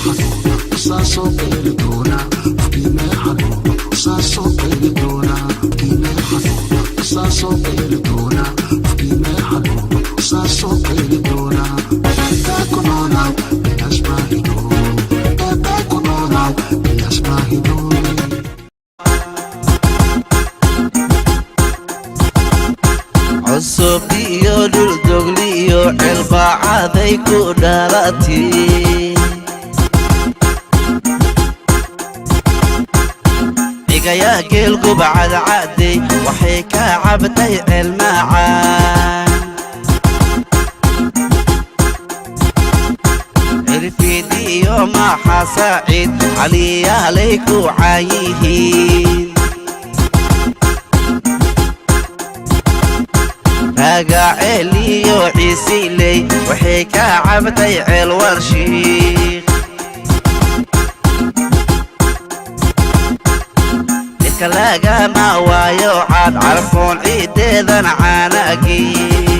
Saasoo qayli doona qofkii xanuuna, saasoo qayli doona qofkii xanuuna, saasoo qayli doona qofkii xanuuna, saasoo qayli doona. Ku noolaaw bilaash maahino, ku noolaaw bilaash maahino. Cusub iyo dhuldogli iyo ceelbaacaday ku dhalati, cigayaa geelguba cadcaday waxay ka cabtay ceelmaacaan. Cirfiid iyo maaxa saaciid caliyaalay ku caayihiin, raagaceel iyo ciisiley waxay ka cabtay ceel warshiik. Midka lagama waayo caad carfoon ciideedan caanagii.